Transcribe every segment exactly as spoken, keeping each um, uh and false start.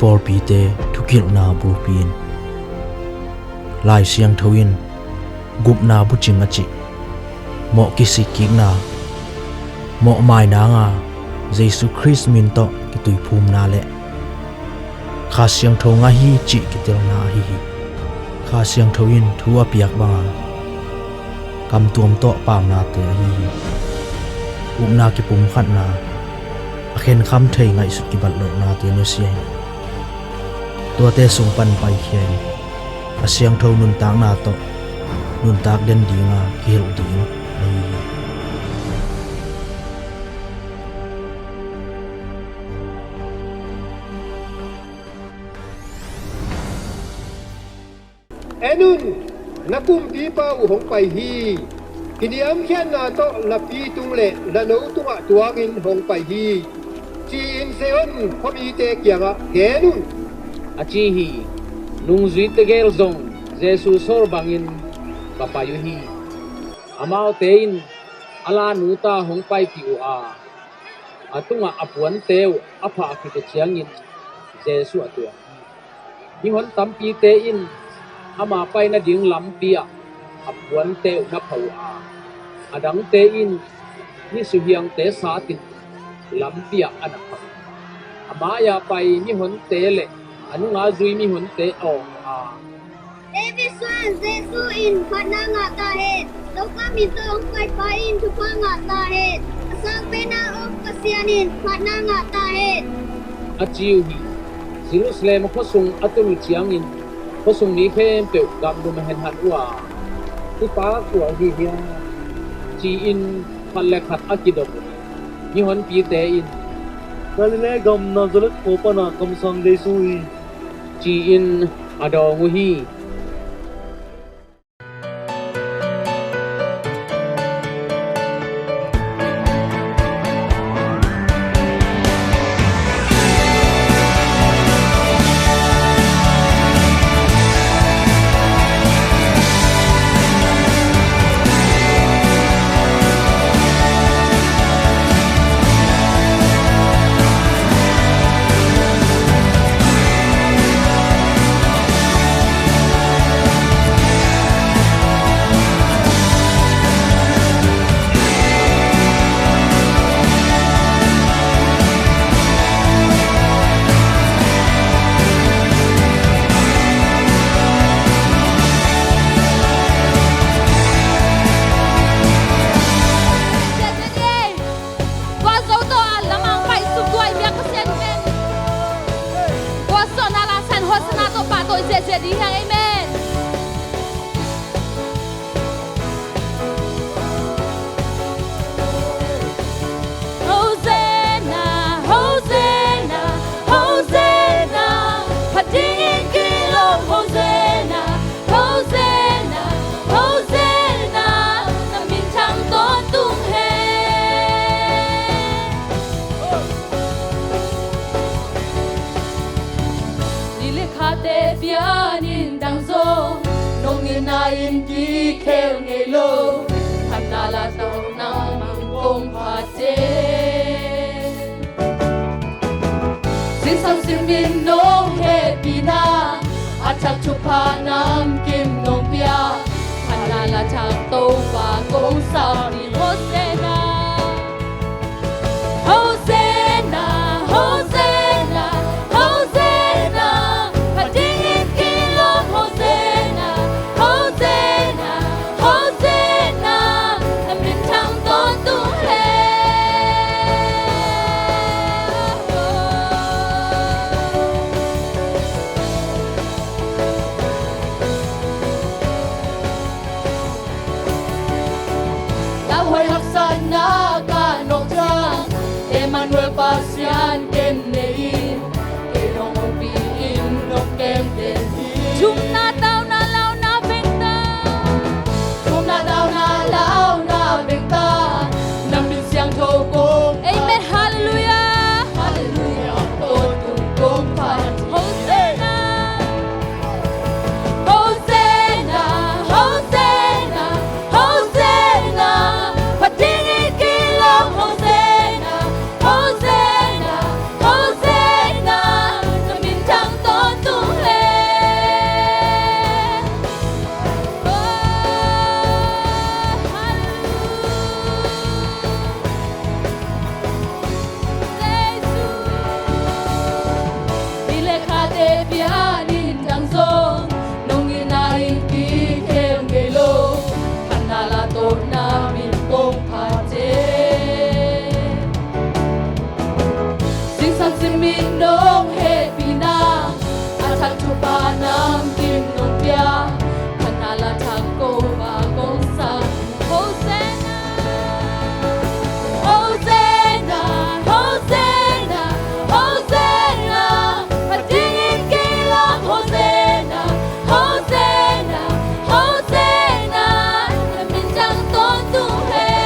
Pawlpite thukilhna bulpi in Lai Siangtho in gupna bucing a cih mawh kisikkikna, mawh mai nanga Jesu Khrist min tawh kituiphumna le Kha Siangtho ngah hi cih kitelna ahi hi. Kha Siangtho in thu a piak banga kamtuam tawh paunate ahi hi. Upna kipumkhatna, a khenkham thei ngaihsut kibat lohnate nusia hi. Tuate sung pan paikhia in a siangtho nuntakna tawh nuntak den dinga kihilh ding ahi hi. En un, na kumpipa uh hong pai hi. Kiniamkhiatna tawh na pi tung le na no tungah tuangin hong pai hi, ci-in Zion khuamite kiangah gen un, a ci hi. Nungzuite gel zong Jesu sawl bangin va pai uh hi. Amaute in a lanu ta hong paipih uh a, a tungah a puante uh a phah khit uh ciangin Jesu a tuang hi. Mihon tampite in ama pai nading lampi ah a puante uh na phah uh a, a dangte in misuhiangte satin lampi ah a na phah uh. A mai-a pai mihonte le a nunga zui mihonte a awng uh a, David suan Jesu in phatna ngah ta hen. Topa min tawh hong paipa in thupha ngah ta hen. A sang pena om Pasian in phatna ngah ta hen, a ci uh hi. Jerusalem khuasung a tun uh ciangin khuasung mi khempeuh gamdum a henhan uh a, hih pa kua ahi hiam, ci-in khat le khat a kidong uh hi. Mihonpite in, Galilee gam Nazareth khua pana kamsang Jesu hi, ci-in a dawng uh hi. Tua zo tawh a lamang pai suk tuai biak Pasian amen. Tua sawhna lasan Hosanna tawh pahtawi ziahziah ding hiang amen. Hosanna, Hosanna, Hosanna, phat dingin kilawm Hosanna, Hosanna, Hosanna, na minthang tawntung hen. Ni le khate pianin dang zong nong nilhna in kikhel ngei lo. Phatna la tawh nang kong phat e. Zingsang simin nong hehpihna, a thak thupha namkim nong pia. Phatna la thak Topa kong sau ni. Hosanna. Hosanna, Hosanna, Hosanna, phat dingin kilawm Hosanna, Hosanna, Hosanna, na minthang tawntung hen. Lauhuai haksatna ka nawk ciang, Emmanuel Pasian ken nei in, kei hong ompih in nong kem den hi. Thumna tauna launa vengta. Thumna tauna launa vengta. Na min siangtho kong. Amen. Halleluiah. Halleluiah. Tawntung kong phat. Hosanna. Hosanna, Hosanna, Hosanna, phat dingin kilawm Hosanna, Hosanna, Thak thupha namkim nong pia, phatna la thak ko va kong sang. Hosanna, Hosanna, Hosanna, Hosanna. Pha dingin kilawm Hosanna, Hosanna, Hosanna. Na min thang tawntung hen.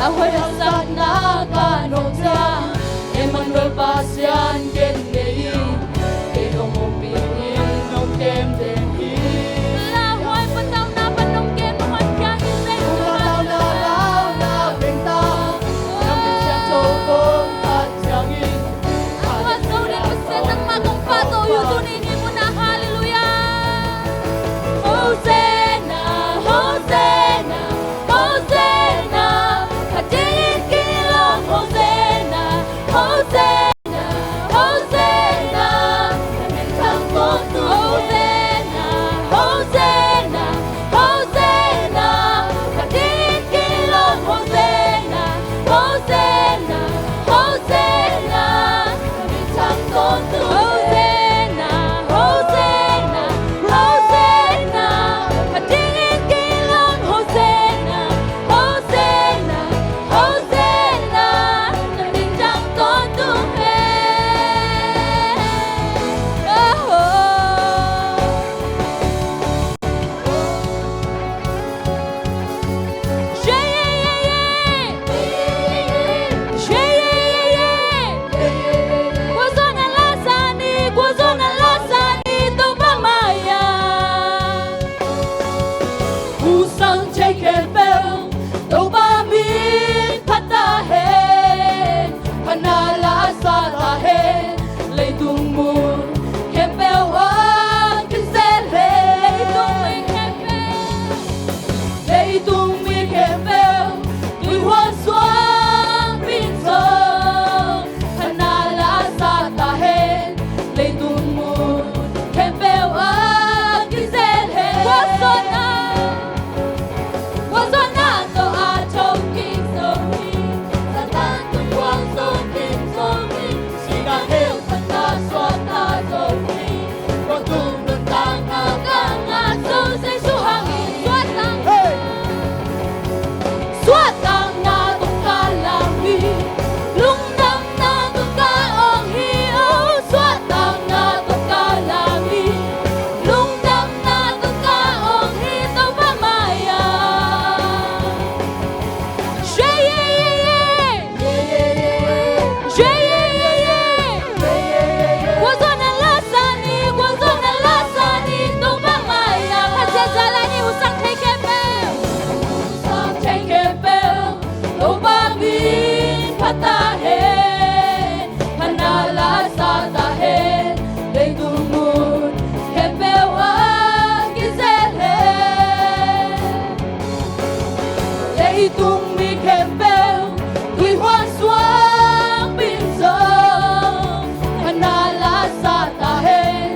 Lauhuai haksatna ka nong ciah, Emmanuel Pasian ken nei in, kei nong ompih in nong kem den hi. Lauhuai patauhna pan nong kem, nong honkhia in, Jesu. Lauhuai lauhuai lauhuai veng ta, nang min siangtho kong phat ciangin, a huat zo ding Pasian nangmah kong pahtawi uh tuni ni mun ah. Halleluiah. Hosanna, Hosanna, Hosanna. Pha dingin kilawm Hosanna, Hosanna, Hosanna. Hosanna, Hosanna, Hosanna. Pha dingin kilawm Hosanna, Hosanna, Hosanna. Hosanna, Hosanna, Hosanna. Pha dingin kilawm Hosanna, Hosanna, Hosanna. Na min thang tawntung hen. Oh, oh. Kua zaw na lasa ni, kua zaw na lasa ni, Topa mai-ah. Hong sang thei khempeuh, Topa min phat ta hen. Phatna la sa ta hen, leitung mun khempeuh ah kizel hen. Leitung mun khempeuh, leitung mi khempeuh, tuihuan suang pin zong, phatna la sa ta hen, leitung mun khempeuh ah kizel hen. Kua zaw na, kua zaw na tawh a thokik zo hi, Satan tung kuang zo khin zo hi, sihna hell pan ka suakta zo hi. Kua tung nuntakna ka ngah zo, Jesu hangin suakta. Hey! Suahtakna tawh ka lam hi, lungdamna tawh ka awng hi, oh, suahtakna tawh ka lam hi, lungdamna tawh ka awng hi, Topa mai-ah. Share, yeah, yeah, yeah. Kua zaw na lasa ni, kua zaw na lasa ni, Topa mai-ah. Khat ciat ciat lai ni, hong sang thei khempeuh, hong sang thei khempeuh, Topa min phat ta hen. Phatna la sa ta hen, leitung mun khempeuh ah kizel hen. Leitung mi khempeuh, tuihuan suang pin zong, phatna la sa ta hen,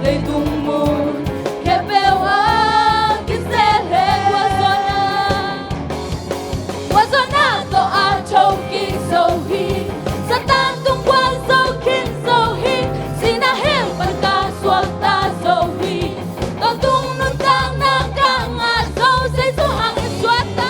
leitung mun khempeuh ah kizel hen. Kua zaw na, kua zaw na tawh a thokik zo hi, Satan tung kuang zo khin zo hi, sihna hell pan ka suakta zo hi. Tawntung nuntakna ka ngah zo, Jesu hangin suakta.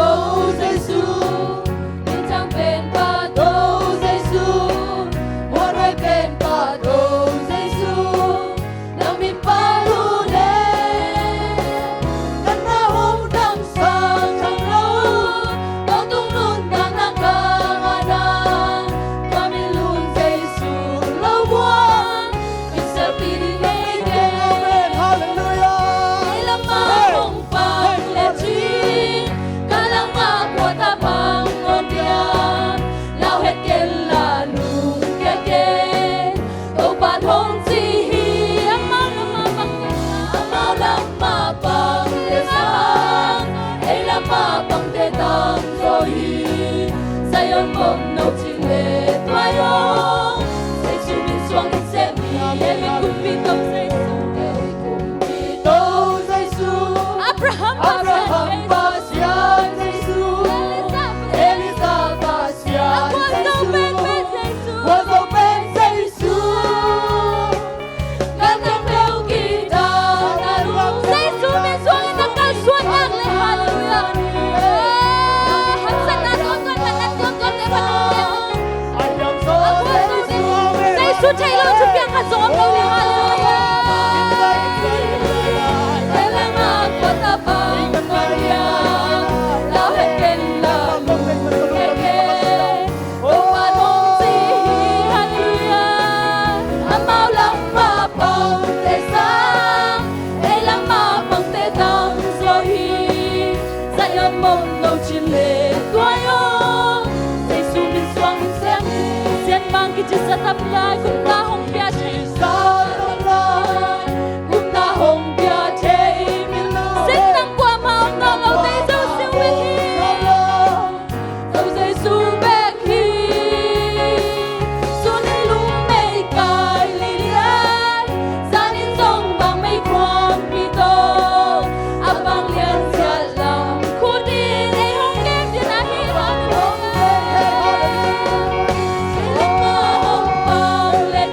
Topa Jesu, minthang pen Pa Topa Jesu, muanhuai pen Pa Topa Jesu, nang min phat uh leh natna hong damsak thang lo. Tua tung nuntakna kang ah na, tua min lun Jesu lo buang, i selpi ding ei kei. Amen. Hallelujah. Ei lam ah hong pang le cin, ka lam ah kua ta pang nawn diam? Lau het ken la lungkia ken, Topa'n hong ci hi. Amau lam ah pangte, amau lam ah pangte sang, ei lam ah pangte tamzaw hi. Zion mawhno cih leh tua hi aw. Jesu min suang in sem hi. Ei kumpi Topa Jesu, ei kumpi Topa Jesu, Abraham Pasian, Abraham Pasian Jesu, Elijah Pasian, Elijah Pasian Jesu, Apostle pen pen Jesu, Apostle pen Jesu. Kan dang peuh kita na lung. Jesu min suang in na kalsuan nak leh, hallelujah. Haksatna tuamtuam, manat tuamtuam te, manat tuamtuam. Apostle Jesu thei lo thupiang khat zong om lo leh, hallelujah. Ei lam ah kua ta pang nawn diam? Lau het ken la lungkia ken, Topa'n hong ci hi. Hallelujah. Amau lam ah pangte sang, ei lam ah pangte tamzaw hi. Zion mawhno cih leh tua hi aw. Jesu min suang in sem hi. Sian Mang kici sa tam lai, kumna hong pia thei. Sa tam lai, kumna hong pia thei. Min lo. Sin nang kuamah om nawn lo, Jesu siu bek hi. Topa Jesu bek hi. Sun in lungmei kai lilian, zan in zong bang meikuangpi tawh, a bang lian ziah lam khut in ei hong kem ding ahi. Hallelujah. Ei lam ah hong pang le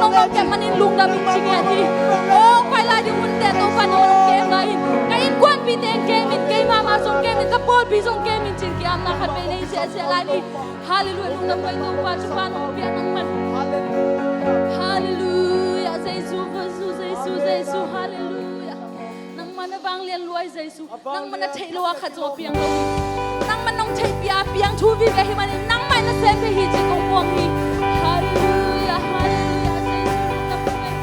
Lawmte manin lungdam in ci ngiat hi. O, pai lai ding hunte Topa nangman hong kem lai in. Ka innkuanpite in kem in, keimah mah zong kem in, ka pawlpi zong kem in ci-in ki-apna khat vei nei ziahziah lai ni. Halleluiah, lungdam kei Topa, Topa nong piak nangman. Halleluiah, Jesu, Jesu, Jesu, Jesu, halleluiah. Nangmah na vanglian luai Jesu. Nangmah na theih lo a khat zong a piang lo hi. Nangmah nong theihpih a piang thu vive hi manin nangmah in na sem thei hi ci kong muang hi. Halleluiah, halleluiah, Jesu nang na pia.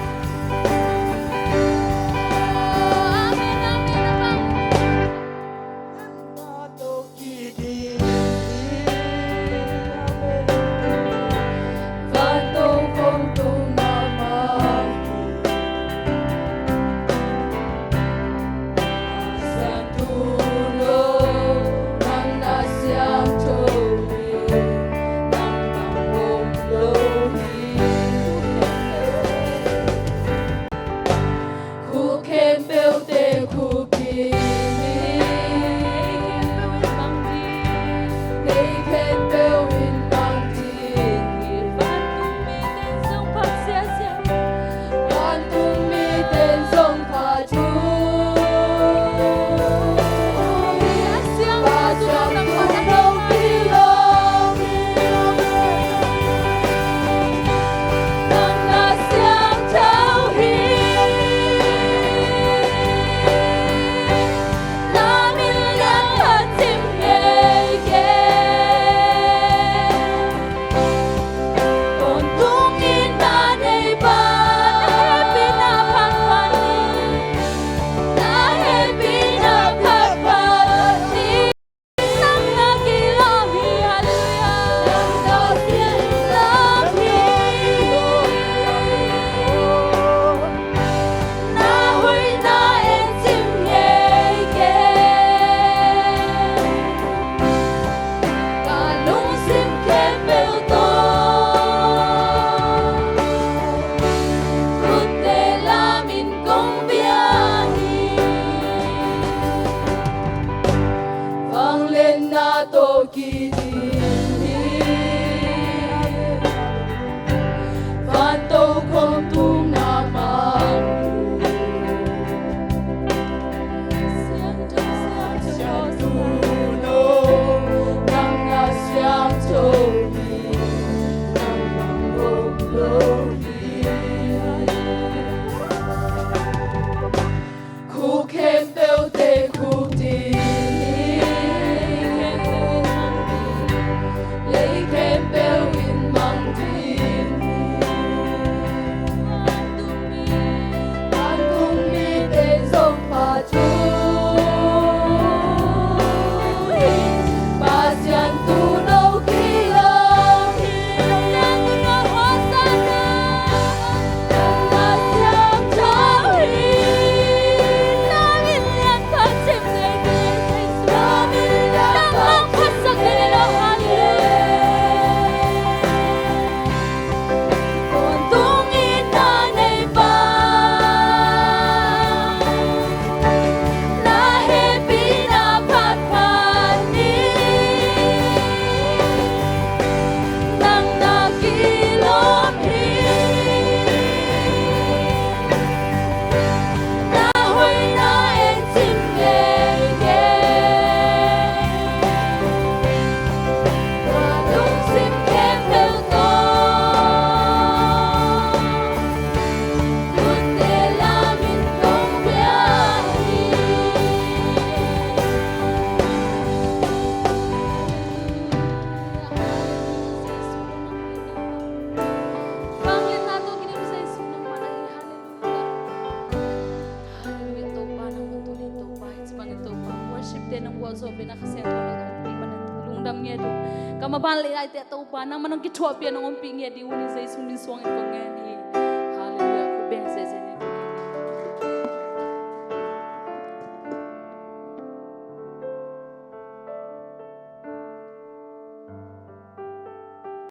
Amen, amen, amen. Vantung khom tung mahmah hi. Siangtho lo, nang na siangtho hi, nang bang om lo hi. Khuk khempeuhte khuk ding hi. Lei khempeuh in bang ding hi. Vantung mite in zong phat ziahziah. Vantung mite in zong phat uh hi. A siangtho lo hi lo hi. Nang na siangtho hi. Na min lian phat cim ngei kei. Tawntung in na nei pa, na hehpihna phat phat ni. Na hehpihna phat phat ni. Nang na kilawm hi, halleluiah. Nang na kilawm hi. Na hoihna en cim ngei kei. Ka lungsim khempeuh tawh. Kutte lam in kong bia hi. Vangliatna tawh kidin hi. Vantung khom tung mahmah hi. Siangtho, siangtho, siangtho lo, nang na siangtho hi, nang bang om lo hi. Khuk khempeuhte khuk ding hi. Lei khempeuh in mang ding hi. Vantung mite zong phat uh hi. Pasiantu no kilawm hi. Pasiantu no Hosanna. Nang na kilawm hi. Na hoihna en cim ngei kei. Ka lungsim khempeuh tawh. Kutte lam in kong bia hi. Vangliatna tawh kidim Jesu nangmah na hi. Halleluiah. Halleluiah. Topa nang bantuk ni Topa, hih ci bangin Topa worship te nang gualzawh ve na Kha Siangtho nang ompih manin lungdam ngiat uh. Ka maban leh aite Topa nangmah nang kithuahpih a nang ompih ngiat ding uh hi. Jesu min suangin kong ngen hi.